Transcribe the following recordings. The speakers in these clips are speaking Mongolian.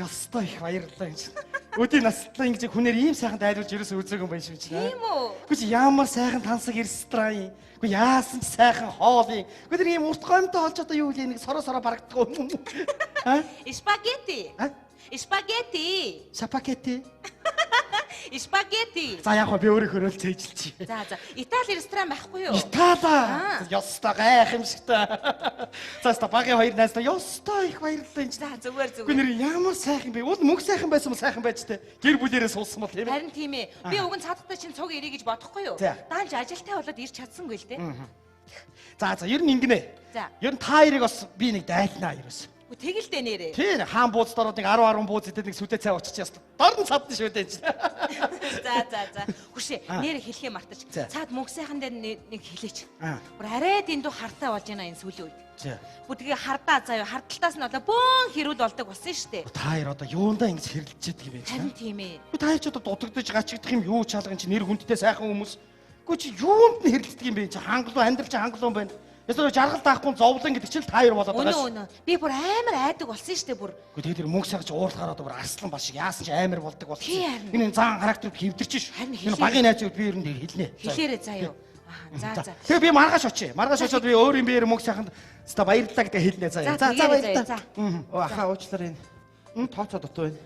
Ёстой их баярлалаа юм чинь. Өдий наслаа ингэж хүнээр ийм сайхан дайлуулж ерөөсөө үзээгүй юм байна шүү чинь. Тийм үү? Үгүй чи ямар сайхан тансаг ресторан юм. Үгүй яасан ч сайхан хоол юм. Үгүй тэр ийм урт гомтой олж одоо юу вэ? Нэг сороо сороо барагддаг. Аа? Спагетти. А? Спагетти. Спагетти. Спагетти. За яг би өөрийнхөө хөрөөл цээжилчихье. За за. Итали ресторан байхгүй юу? Итали. Ёстой гайхамшигтай. За ёстой багийн хоёр найздаа ёстой их баярлалаа энэ. За зүгээр Үгүй зүгээр. нэр ямар сайхан бэ? Уул мөнгө сайхан байсан бол сайхан байж тээ. Гэр бүлэрээ суусан бол тийм ээ. Харин тийм ээ. Би уг нь цаадахтай чинь цуг ирээ гэж бодохгүй юу? За. Даанч ажилтай болоод ирч чадсангүй л дээ. За за ер нь ингэнэ. За. Ер нь та хоёрыг бас би нэг дайлнаа ерөөс. Үгүй тэгэл дээ нэрээ. Тийм хаан бууз дороод нэг 10 10 бууз идээд нэг сүдэ цай ууччих ястаа. Дорн цадна шүү дээ чинь. За за за. Хүшээ нэр хэлхээ мартаж. За. Цаад мөнгө сайхан дээр нэг хэлээч. Аа. Бүр арай дэндүү хартай болж байна энэ сүүлийн үед. За. Бүр тэгээ хардаа заяа хардталтаас нь болоо бөөн хэрүүл болдог болсон шүү дээ. Та хоёр одоо юундаа ингэж хэрэлдэж байдаг юм бэ? Харин тийм ээ. Үгүй та хоёр ч одоо дутагдаж гачигдах юм юу чалган чи нэр хүндтэй сайхан хүмүүс. Үгүй чи юунд нь хэрэлддэг юм бэ? Чи хангалуун амьдрал чи хангалуун байна. Эсвэл жаргал даахгүй зовлон гэдэг чинь л та хоёр болоод Үнэ байгаа шүү. үнэ. Би бүр амар айдаг болсон шүү дээ бүр. Үгүй тэгээ тэр мөнгө сагж уурлахаар одоо бүр арслан бас шиг яасан ч амар болдог болсон. Тий, харин. Энэ зан характер хэвдэрч шүү. Харин Энэ хэлээ. багийн найзууд би ер нь хэлнэ. За. Хэлээрээ заяа. Аа за за. Тэгээ би маргааш очие. Маргааш очиод би өөр юм биеэр мөнгө сайханд өста баярлалаа гэдэг хэлнэ заяа. За тэгээрэй заяа. За. Оо ахаа уучлаарай энэ. Тооцоо дутуу байна.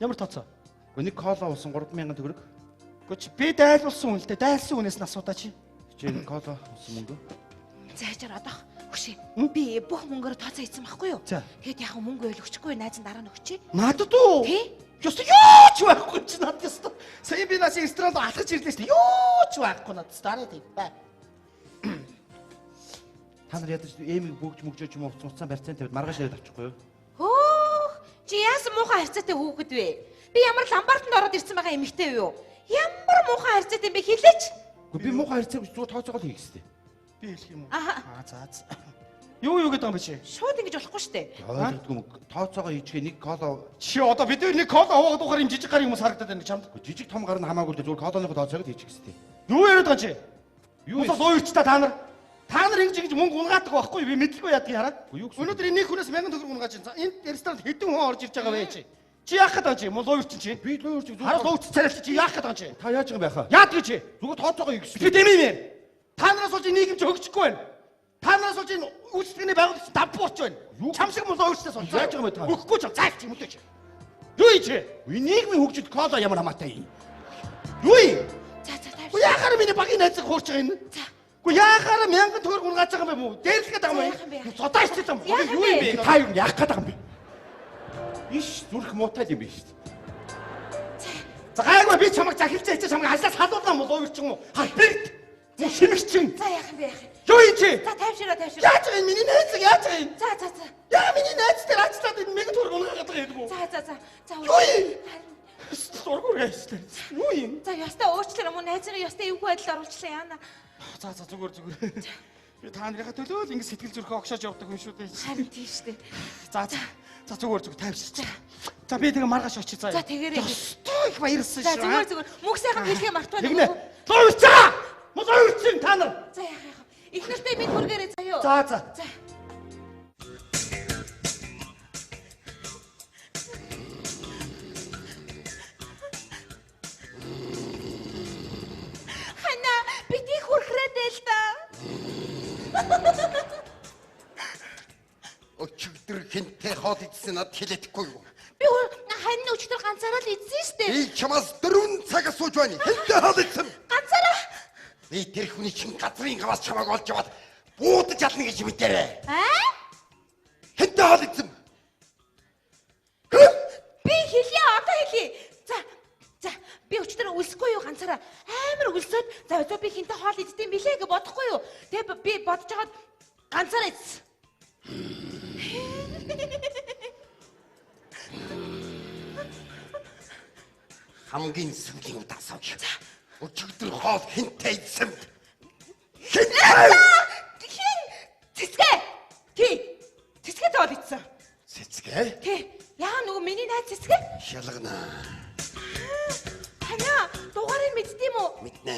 Ямар тооцоо? Үгүй нэг кола уусан 3000 төгрөг. Үгүй чи би дайлуулсан хүн л дээ. Дайлсан хүнээс нь асуудаа чи. Чи энэ кола уусан мөнгө. За яжаар одоох. Хөшээ. Би бүх мөнгөөр тооцоо хийсэн байхгүй юу? За. Тэгэд яг мөнгө ойл өчөхгүй найз нь дараа нь өгчээ. Надад уу? Тий. Ёстой юу ч байхгүй чи надад ёстой. Сая би наас ресторанд алхаж ирлээ шүү дээ. Юу ч байхгүй надад дараа тийм бай. Та нар ядаж эмийг бөгж мөгжөөч юм уу уцсан барьцаан тавиад маргааш ирээд авчихгүй юу? Хөөх. Чи яасан муухай харьцаатай хүүхэд вэ? Би ямар ламбартанд ороод ирсэн байгаа эмэгтэй юу? Ямар муухай харьцаатай юм бэ хэлээч. Үгүй би муухай харьцаагүй зүгээр тооцоогоо л хийх ёстой. Би хэлэх юм уу? Аха. Аа за за. Юу юу гэдэг юм бэ чи? Шууд ингэж болохгүй шүү дээ. Ойлгодгүй юм. Тооцоогоо хийчихээ нэг кола Чи одоо бид нэг кола хуваагаад уухаар юм жижиг гарын хүмүүс харагдаад байна чамд. Үгүй жижиг том гар нь хамаагүй л дээ зүгээр колоныхоо тооцоог л хийчих ёстой. Юу яриад байгаа юм чи? Юу Юу луйрч та та нар. Та нар ингэж ингэж мөнгө унгаадаг байхгүй би мэдлгүй яадгийг хараад. Үгүй юу гэсэн үг? Өнөөдөр энэ нэг хүнээс 1000 төгрөг унгааж байна. За, энэ ресторанд хэдэн хүн орж ирж байгаа вэ чи? Чи яах гээд байгаа чи? Мөн луйрч чи. Би луйрч зүгээр Харал луйрч царайлч чи яах гээд байгаа чи? Та яаж байгаа юм бэ хаа? Яадаг чи? Зүгээр тооцоогоо хийх ёстой. Би дэмий юм. Та нараас болж энэ нийгэм чи хөгжихгүй байна. Та нараас болж энэ үйлчлэгээний байгууллага чи давбуурч байна. Юу? Чам шиг мөн луйрчтай сууж. Яаж байгаа юм бэ та? Өгөхгүй ч зайлч юм үү чи. Юу юм чи? Энэ нийгмийн хөгжилд кола ямар хамаатай юм? Юу юм? За за Үгүй тайвшир. яахаар миний багийн найзыг хуурч байгаа юм? За. Үгүй яахаар 1000 төгрөг унгааж байгаа юм бэ мүү? Дээрлэх гээд байгаа За, яах юм юм бэ? уу? Зодаа ичтэй юм. Яах юм Юу юм бэ? бэ? Та юу яах гээд байгаа юм бэ? Иш зүрх муутай юм биш. За гайгүй би чамайг захилж яачаа чамайг ажлаас халуулна мó луйрч юм уу? Халбэрт. Мөн шимэгчин. За яах юм бэ яах юм? Юу юм чи? За тайвшираа тайвшираа. Яаж байгаа юм миний найзыг яаж байгаа юм? За за за. Яа миний найз дээр ажиллаад энэ 1000 төгрөг унгаад байгаа юм уу? За за за. За Юу юм? Харин Дургур гайшлаа. Юу юм? За ёстой уучлаарай мөн найзгаа ёстой эвгүй байдалд оруулчлаа яана. За за зүгээр зүгээр. Би та нарынхаа төлөө л ингэ сэтгэл зүрхээ огшоож явдаг юм шүү дээ. Харин тийм шүү дээ. За за. За зүгээр зүгээр тайвширч. За би тэгээ маргааш очие заа. За, тэгээрэй. Ёстой их баярлсан За шүү. зүгээр зүгээр. Мөнх сайхан хэлхээ мартваа. Тэгнэ. Луйрч байгаа. Мөн луйрчин та нар. За яах яах. Их нартай минь хүргээрэй заяа. За за. За. Хана бид их хүрхрээд байл та. Өчигдөр хинтээ хоол идсэн над хэлэхгүй юу? Би хань өчтөр ганцаараа л идсэн штэ. Би чамаас 4 цаг асууж байна. Хинтээ хоол идсэн? Ганцаараа. Би тэр хүний чин газрын гаваас чамааг олж яваад буудаж ална гэж мэдэрээ. Аа? Хинтээ хоол идсэн? Би хэлье одоо хэлье. За. За би өчтөр өлсөхгүй юу ганцаараа амар өлсөөд за за би хинтээ хоол иддэм билээ гэж бодохгүй юу. Тэгээ би бодож байгаад ганцаараа идсэн. Хамгийн сүүлийн удаа асууж. Өчигдөр хоол хинтээ идсэн? Хинтээ! Хин цэцгээ. Тий. Цэцгээ хоол идсэн. Цэцгээ? Тий. Яа нөгөө миний найз цэцгээ? Шалгана. Ханиа дугаарыг мэддэм үү? Мэднэ.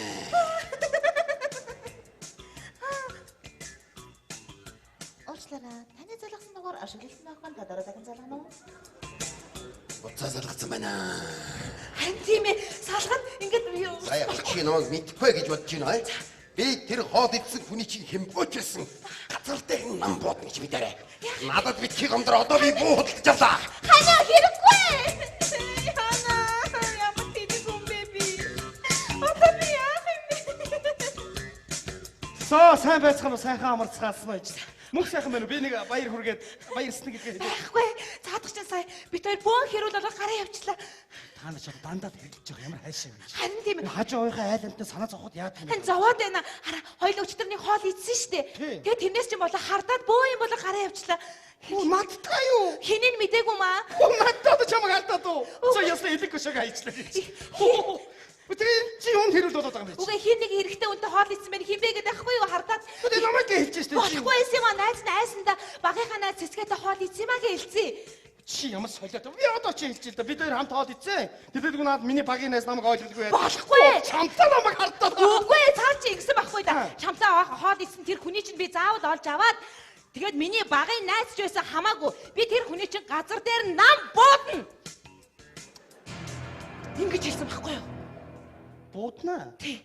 Уучлаарай. Таны залгасан дугаар ашигласан байхгүй нь та дараа дахин залгана уу? Хувцас салгацсан байна. Харин тийм ээ. Салгад ингээд За яг чи намайг мэдхгүй гэж бодож байна аа. Би тэр хоол идсэн хүний чинь хэмбөөч байсан. Газар дээр нам буудна гэж мэдэрэй. Надад битгий гомдор одоо би буу худалдаж авлаа. Ханаа хэрэггүй. Ханаа ямар тэнэг юм бэ би? Одоо би яах юм бэ? Соо сайн байцгаана уу? Сайхан амарцгаасан уу гэж. Мөнх сайхан байна уу? Би нэг баяр хүргээд баярсан гэдгээ хэлээ. Байхгүй. Цаадах чинь сая бид хоёр бөөн хэрүүл болоо гараа явчлаа. Та нар ч одоо дандаа л хэрэлдэж байгаа ямар хайшаа юм гэж. Харин тийм ээ. Хажуу ууйхаа айл амтны санаа зовход яадаг юм бэ? Хан зовоод байна. Хараа хоёул өчтөр нэг хоол идсэн штэ. Тий. Тэгээ тэрнээс чинь болоо хардаад бөөн юм болоо гараа явчлаа. Хүү надтай юу? Хэнийг мдээгүй маа. Хүү надтай одоо чамайг алдаад уу? За ясна элэг көшөг хайчлаа гэж. Хүү. Тэгээ чи юун хэрүүл болоод байгаа юм бэ? Үгүй хин нэг хэрэгтэй үнтэй хоол идсэн байх хин бэ гэдэг ахгүй юу хардаад. Тэгээ намайг хэлж штэ. Болохгүй байсан юм аа найз нь айсанда багийнхаа найз цэцгээтэй хоол идсэн юм аа гэж хэлсэн. Чи ямар солиод. Би одоо чи хэлж л да. Бид хоёр хамт хоол идсэн. Тэгэлгүй наад миний багийн найз намайг ойлголгүй яа. Болохгүй. Чамтай намайг хардаад. Үгүй цаа чи ингэсэн байхгүй да. Чамтай хоол идсэн тэр хүний чинь би заавал олж аваад тэгээд миний багийн найз ч байсан хамаагүй. Би тэр хүний чинь газар дээр нам буудна. Ингэж хэлсэн байхгүй юу? Бууднаа. Тий.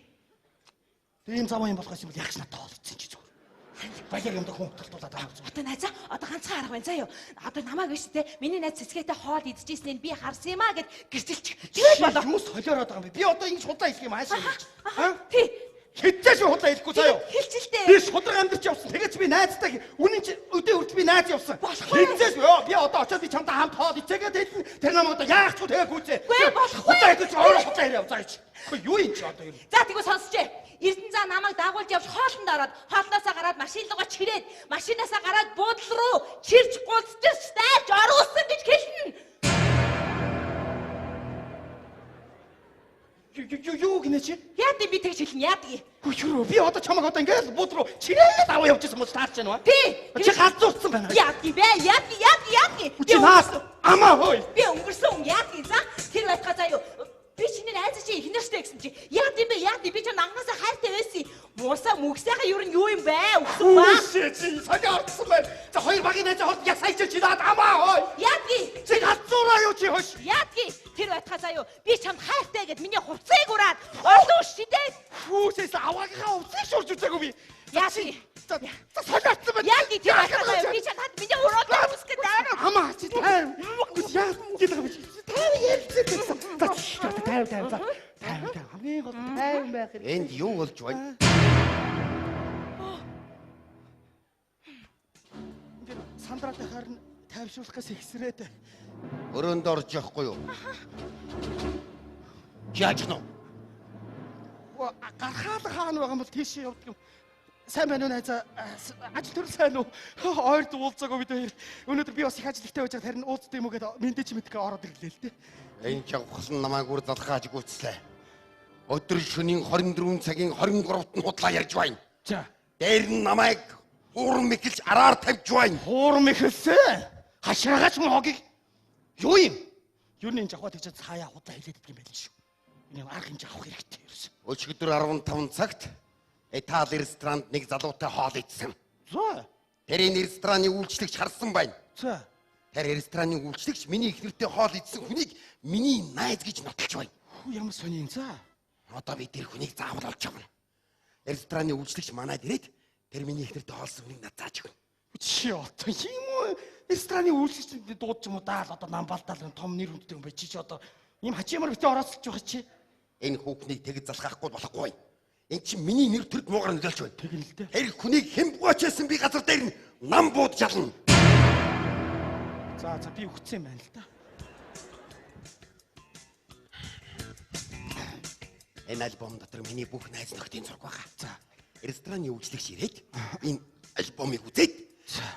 Тэр юм заваа юм болох юм бол яг ч надад хоол идсэн чи зүгээр. Баяр юмд хүн утгалтуулаад байгаа юм. Одоо найзаа одоо ганцхан арга байна заа юу. Одоо намайг биш те. Миний найз цэцгээтэй хоол идчихсэн нь би харсан юм а гэд гэрчилчих. Тэгээд болоо. Юу солиороод байгаа юм бэ? Би одоо ингэж худлаа хэлэх юм аашаа гэж. Аа тий. Хитчээш би худлаа хэлэхгүй заа юу. Хэлчихэлтэй. Би шудраг амьдарч явсан. Тэгэж би найзтай үнэн чи өдөө хүртэл би найз явсан. Болохгүй. Хитчээш ёо би одоо очиод би чамтай хамт хоол ицээгээд хэлнэ. Тэр намайг одоо яах ч вэ тэгээ гүйцээ. Үгүй, болохгүй. Худлаа хэлэх чи өөрөө худлаа яриа заа чи. Үгүй юу юм чи одоо юм. За тэгвэл сонсч. Эрдэн заа намайг дагуулж явж хоолнд ороод хоолноосоо гараад машин руугаа чирээд машинаасаа гараад буудлал руу чирч гулцчирч дайрч оруулсан гэж хэлнэ. Юу гинэ чи? Яад юм би тэгж хэлнэ яад юм. Үгүй юу би одоо чамайг одоо ингээл бууд руу чирээд аваа явчихсан бол таарч байна уу? Тий. Чи галзуурсан байна. Яад юм бэ? Яад яад яад юм. Чи наас амаа хөөе. Би өнгөрсөн хүн яад юм за? Тэр байтгаа заа юу? Би чиний найз чи ихнэр штэ гэсэн чи. Яад юм бэ? Яад юм би ч анхнаасаа хайртай байсан. Муусаа мөгсөөхөө юу юм юу юм бэ? Өгсөн ба. Үгүй чи сонио орсон байна. За хоёр багийн найз хоол яг сая чи наад амаа хөөе. Яад юм. Чи галзуураа юу чи хөш. Яадгийг тэр байтгаа заа юу? Би чамд хайртай гэд миний хувцсыг ураад олон шидээд Хүүсээс аваагийнхаа хувцсыг шуурж үзээгүй би. Яадгийг За сонио орсон байна. яадгийг тэр байтгаа заа юу? Би чамд миний ураад үсэх гэдэг аа. Амаа чи тайв. Яа гэдэг юм чи. Тайв ярилцээ гэсэн. За тайв тайв за. Тайв тайв. Хамгийн гол тайван байх хэрэгтэй. Энд юу болж байна? Ингээд сандраад байхаар нь тайвшруулах гэсэн ихсрээд. Өрөөнд орж явахгүй юу? Чи яаж гэнэ? Гархаал хаана байгаа юм бол тийшээ явдаг юм. Сайн байна уу найзаа? Ажил төрөл сайн уу? Ойрд уулзаагүй бид хоёр. Өнөөдөр би бас их ажил ихтэй байж байгаа харин уулздаг юм уу гэдээ мэдээ чи мэдгээ ороод ирлээ л дээ. Энэ жавхлан намайг үр залхааж гүйцлээ. Өдөр шөнийн 24 цагийн 23-т нь худлаа ярьж байна. За. Дээр нь намайг хуурам мэхэлж араар тавьж байна. Хуурам мэхэлсэн. Хашаагач мөн хогийг. Юу юм? Юу нэг жавхаа тэгж цааяа худлаа хэлээд идэх юм байл шүү. Энэ арга хэмжээ авах хэрэгтэй ерөөс. Өчигдөр 15 цагт Итали ресторанд нэг залуутай хоол идсэн. За. Тэр энэ рестораны үйлчлэгч харсан байна. За. Тэр рестораны үйлчлэгч миний эхнэртэй хоол идсэн хүнийг миний найз гэж нотолж байна. Хүү ямар сони юм за. Одоо би тэр хүнийг заавал олж авна. Рестораны үйлчлэгч манад ирээд тэр миний эхнэртэй хоолсон хүнийг над зааж өгнө. Чи одоо юм уу? Рестораны үйлчлэгч дуудаж юм уу даал одоо нам балдаал том нэр хүндтэй юм бай. Чи чи одоо ийм хачимар битээ орооцолж байгаа чи. Энэ хүүхнийг тэгж залхаахгүй болохгүй байна. Энэ чинь миний нэр төрд муугар нөлөөлж байна. Тэгнэ л дээ. Тэр хүнийг хэн бугаач байсан би газар дээр нь нам бууд жална. За за би өгцсөн юм байна л да. Энэ альбом дотор миний бүх найз нөхдийн зураг байгаа. За. Рестораны үйлчлэгч ирээд энэ альбомыг үзээд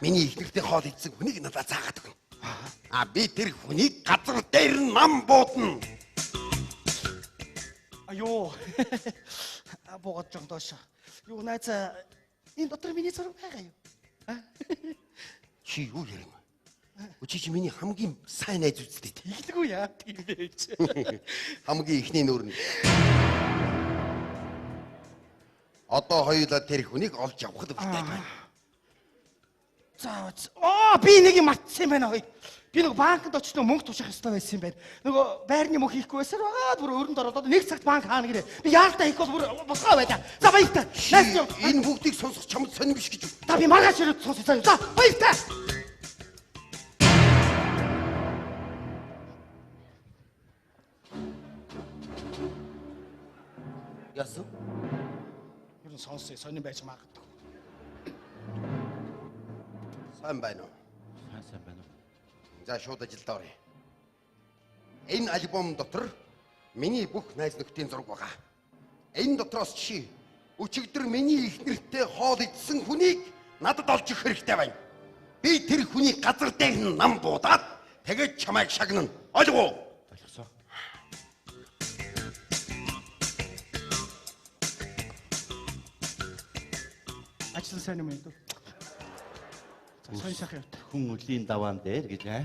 миний эхнэртэй хоол идсэн хүнийг надад заагаад өгнө. А би тэр хүнийг газар дээр нь нам буудна. Аюу. Буугаад жон доош. Юу найзаа энэ дотор миний зураг байгаа юу? Чи юу ярим? Чи чи миний хамгийн сайн найз үсттэй. Тэглгүй яа тийм бэ чи. Хамгийн ихний нүүр нь. Одоо хоёулаа тэр хүнийг олж авах хэрэгтэй байна. За оо би нэг юм мартсан юм байна хөөе. Би нэг банкнд очиж мөнгө тушах ёстой байсан юм байна. Нөгөө байрны мөнгө хийхгүй байсаар байгаа бүр өрөнд ороод одоо нэг цагт банк хаана гэрээ. Би яалтаа хийх бол бүр босгоо байлаа. За баяртай. Найс юм. Энэ бүгдийг сонсох чамд сонир биш гэж. Та би маргааш ирээд сонсъё. За баяртай. Яасан? Ер нь сонсъё. Сонир байж магадгүй. Сайн байна уу? Сайн байна уу? За шууд ажилд оръё. Энэ альбом дотор миний бүх найз нөхдийн зураг байгаа. Энэ дотроос чи өчигдөр миний эхнэртэй хоол идсэн хүнийг надад олж өгөх хэрэгтэй байна. Би тэр хүний газар дээр нь нам буудаад тэгээд чамайг шагнана. Ойлгов уу? Ойлгосон. Ажил сайн юм уу? За сайн сайхан явт. Хүн өлийн даваан дээр гэж аа.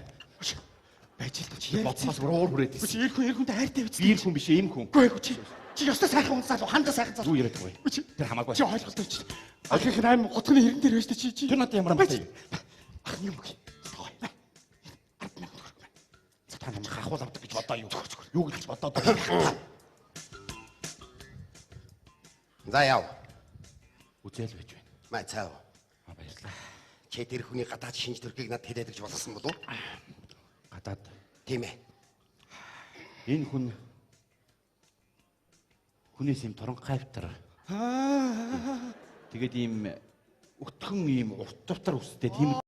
Байж л чи Бодсоос бүр уур хүрээд Чи ирсэн. эр хүн эр хүнтэй хайртай биз? Би эр хүн биш эм хүн. Үгүй ээ чи. Чи ёстой сайхан хүн залуу, хандаа сайхан залуу. Юу яриад байгаа вэ? Чи Тэр хамаагүй. Чи ойлголтой чи. Ахих нь аим гоцгоны хэрэн дээр байж чи чи. Тэр надад ямар Байж. амартай юм? Ах юм үг. Гоё. 10,000 төгрөг байна. За та намайг хахуул авдаг гэж бодоо юу? Юу гэж бодоод байгаа юм? За яв. Үзэл байж байна. Маа цаав. Аа баярлалаа. Чи тэр хүний гадаад шинж төрхийг надад хэлээд гэж болгосон болов уу? Гадаад Тийм ээ. энэ хүн хүнээс юм торонхайвтар. Аа. Тэгээд ийм өтгөн ийм урт тавтар үстэй тийм